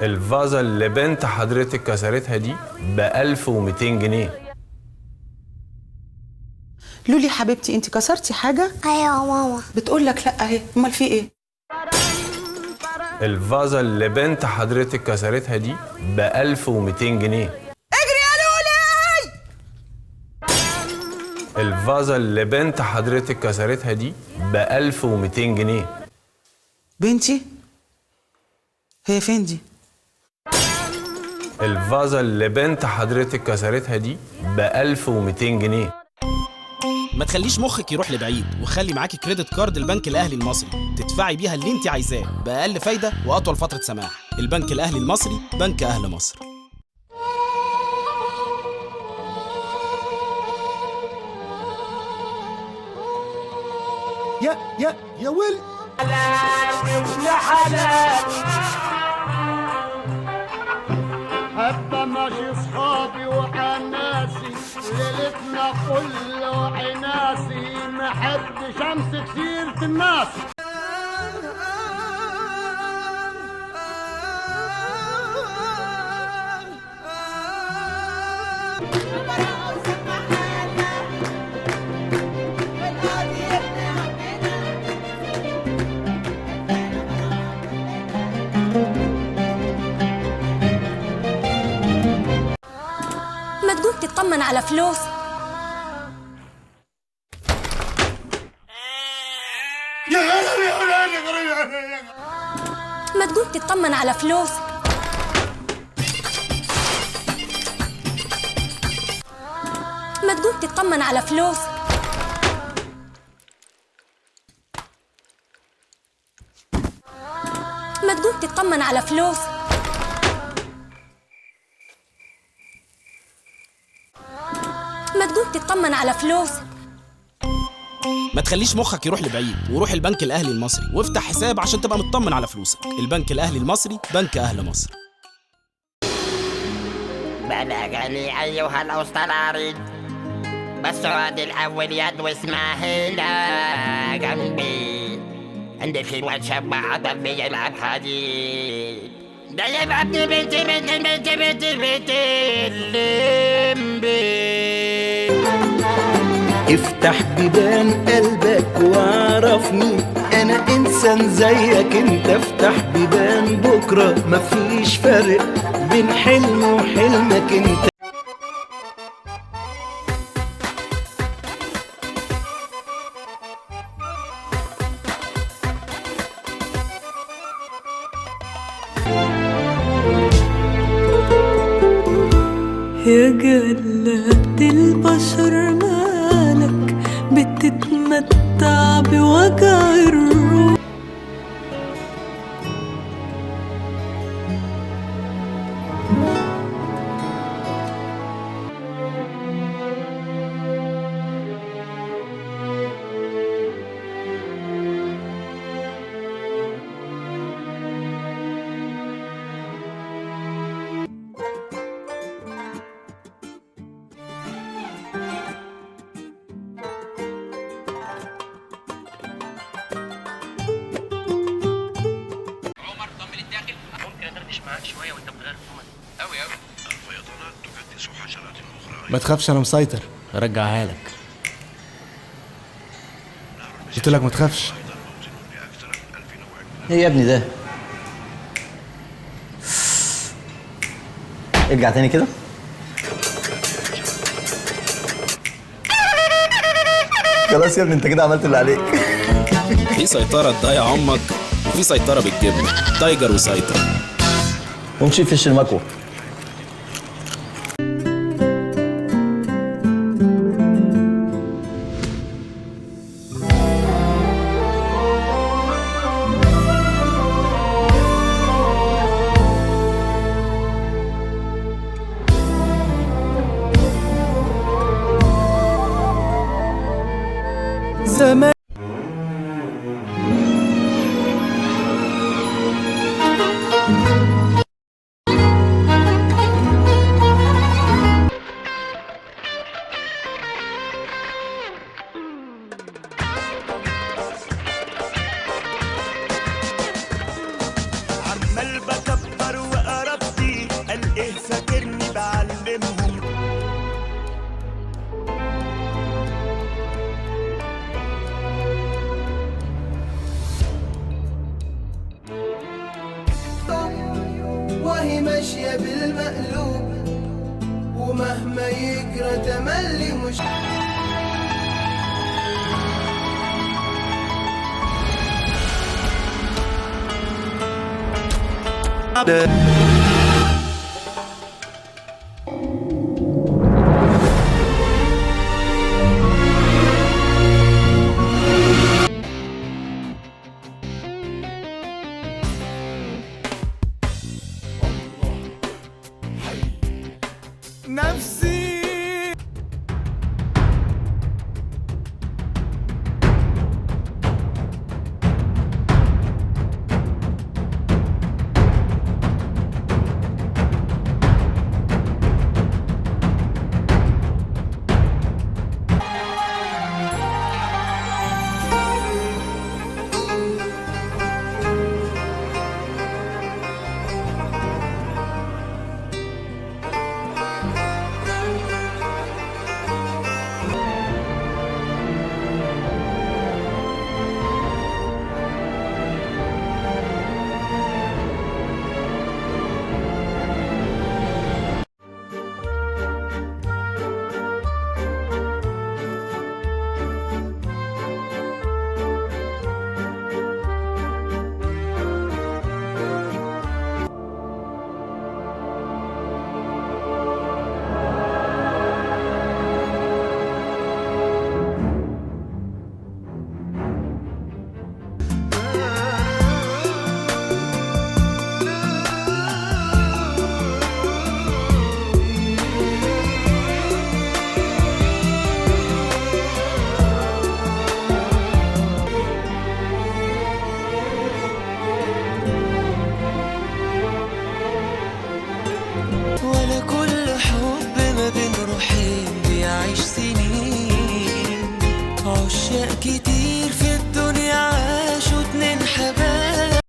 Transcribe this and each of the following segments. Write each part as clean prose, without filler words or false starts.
الفازة اللي بنت حضرتك كسرتها دي ب 1200 جنيه. لولي حبيبتي انت كسرتي حاجة؟ ايوه يا ماما. بتقول لك لا اهي، امال في ايه؟ الفازة اللي بنت حضرتك كسرتها دي ب 1200 جنيه. اجري يا لولي. الفازة اللي بنت حضرتك كسرتها دي ب 1200 جنيه. بنتي؟ هي فين دي؟ الفازة اللي بنت حضرتك كسرتها دي ب 1200 جنيه. ما تخليش مخك يروح لبعيد، وخلي معاكي credit card البنك الاهلي المصري تدفعي بيها اللي انت عايزاه باقل فايده واطول فترة سماح. البنك الاهلي المصري، بنك اهل مصر. يا يا يا ويل حلال حلال حبة ماشي صحابي وعناسي، ليلتنا كل وعناسي، ما حدش امسك سيرة الناس. ما تقوم تطمن على فلوس. ما تقوم تطمن على فلوس. ما تقوم تطمن على فلوس. ما تقوم تطمن على فلوس. ما تقوم تطمن على فلوس. ما تخليش مخك يروح لبعيد، وروح البنك الاهلي المصري وافتح حساب عشان تبقى مطمن على فلوسك. البنك الاهلي المصري، بنك اهل مصر. بلغني ايها الاسطى بس الاول يد واسمع هنا جنبي، عندي في واد شاب عضل بيلعب حديد، ده يبقى ابن بنتي بنت بنت بنت بنت الليمبي. افتح بيبان قلبك وعرفني، انا انسان زيك انت. افتح بيبان بكره، مفيش فرق بين حلمي وحلمك انت. يا جلاد البشر مالك بتتمتع بوجع الروح. ما تخافش انا مسيطر، رجعها لك. قلت لك ما تخافش. ايه يا ابني ده؟ ارجع تاني كده. خلاص يا ابني انت كده عملت اللي عليك. في سيطرة تضيع عمك، وفي سيطرة بالجبنة. تايجر وسيطر. ومشي فيش المكوة. زمان ماشية بالمقلوب، ومهما يجرى تملي مش نفسي. ولا كل حب ما بين روحين بيعيش سنين، عشاق كتير في الدنيا عاشوا اتنين حبايب.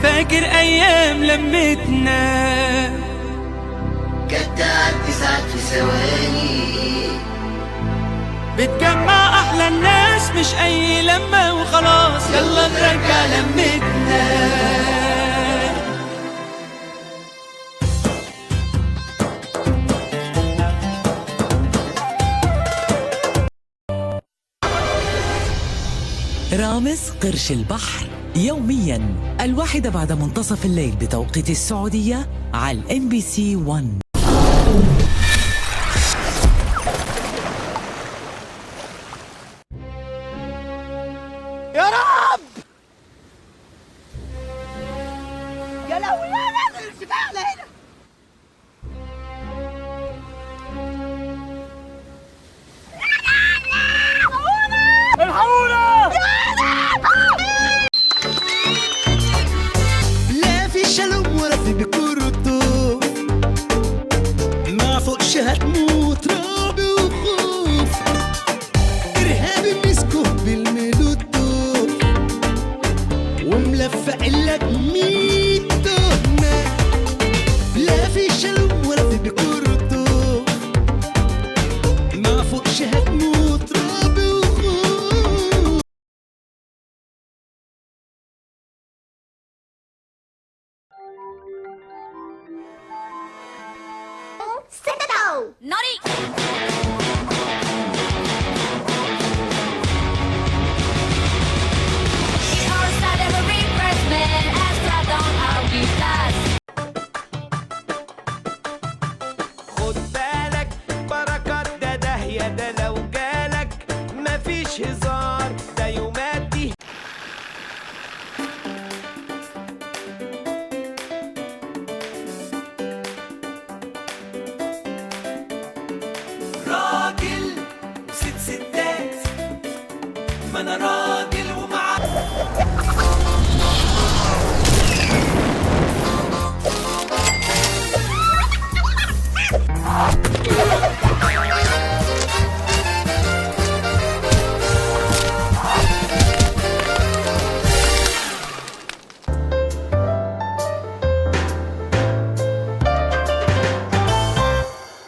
فاكر ايام لمتنا كانت تعدي ساعات في ثواني، بتجمع احلى الناس مش اي لمة وخلاص، يلا نرجع لمتنا. رامز قرش البحر يوميا 1:00 بعد منتصف الليل بتوقيت السعودية على MBC 1. يا رب، يا لهوي، يا لهوي، الارتفاع هنا. الحقونا! لا في شالوم ولا في بكورتو، ما فوقش هتموت رعب وخوف، إرهابي مسكوه بالميلوتو وملفق لك 100 تهمة. لا في شالوم ولا في بكورتو، ما فوقش هتموت رعب وخوف. ناري. خد بالك بركات ده داهية، ده لو جالك مفيش هزار، ده يوماتي. ما انا راجل ومع.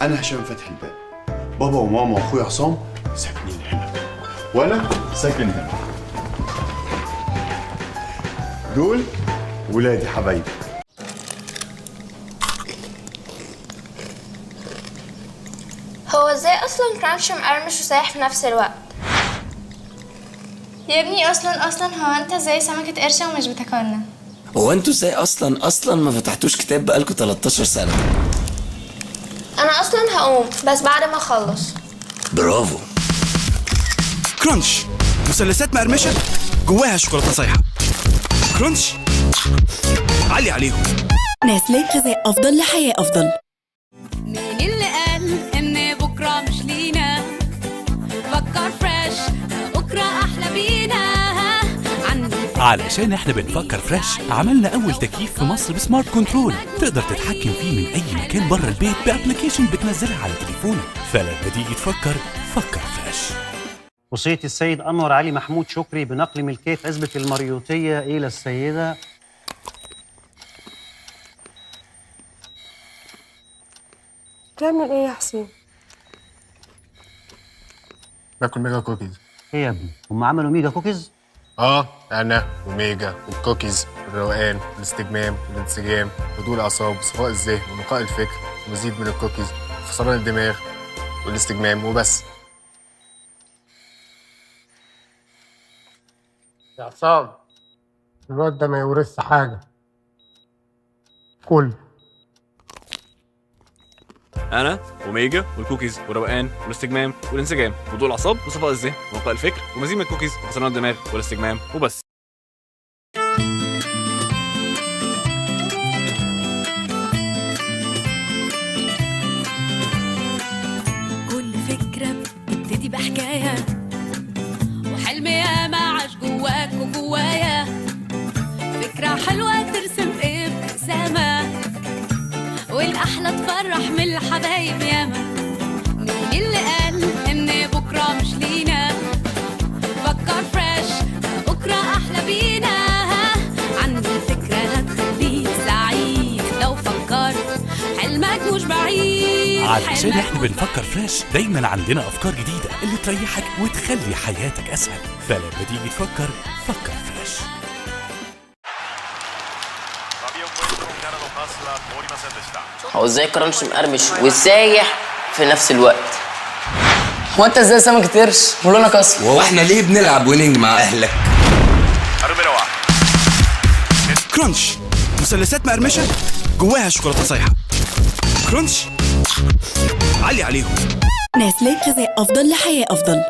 أنا هشام فتحي الباب، بابا وماما وأخويا عصام ساكنين هنا، وأنا ساكن هنا. دول ولادي حبايبي. هو ازاي اصلا كرانش مقرمش وسايح في نفس الوقت؟ يا ابني اصلا هو انت ازاي سمكة قرشة ومش بتاكلنا؟ هو انتوا ازاي اصلا ما فتحتوش كتاب بقالكوا 13 سنة؟ انا اصلا هقوم بس بعد ما اخلص. برافو. كرانش مثلثات مقرمشة جواها شوكولاتة سايحة. كرانش علي عليهم. نسلة غذاء أفضل لحياة أفضل. مين اللي قال إن بكرة مش لينا؟ فكر fresh، بكرة أحلى بينا. علشان احنا بنفكر fresh عملنا أول تكييف في مصر ب smart control، تقدر تتحكم فيه من أي مكان بره البيت ب application بتنزلها على تليفونك، فلما تيجي تفكر فكر fresh. وصية السيد أنور علي محمود شكري بنقل ملكية عزبة المريوطية إلى السيدة. بتعمل ايه يا حسين؟ باكل mega cookies. ايه يا ابني؟ هم عملوا mega cookies؟ اه انا وميجا والكوكيز والروقان والاستجمام والانسجام هدوء الاعصاب وصفاء الذهن ونقاء الفكر ومزيد من الكوكيز وفصلان الدماغ والاستجمام وبس. يا عصام الواد ده ما يورثش حاجة. كل انا وميجا والكوكيز والروقان والاستجمام والانسجام وضوء الاعصاب وصفاء الذهن ونقاء الفكر ومزيد من الكوكيز وفصلان الدماغ والاستجمام وبس. كل فكرة بتبتدي بحكاية وحلم ياما عاش جواك وجوايا، فكرة حلوة ترسم ابتسامة والأحلى تفرح من الحبايب ياما. مين اللي قال إن بكرة مش لينا؟ فكر fresh، بكرة أحلى بينا. عندي فكرة هتخليك سعيد لو فكرت، حلمك مش بعيد. علشان احنا بنفكر fresh دايما عندنا أفكار جديدة اللي تريحك وتخلي حياتك أسهل، فلما تيجي تفكر فكر fresh. هو ازاي كرانش مقرمش وسايح في نفس الوقت؟ هو انت ازاي سمكة قرش ولونك اصفر؟ وهو احنا ليه بنلعب Winning مع اهلك؟ كرانش مثلثات مقرمشة جواها شوكولاتة سايحة. كرانش علي عليهم. نسلة غذاء أفضل لحياة أفضل.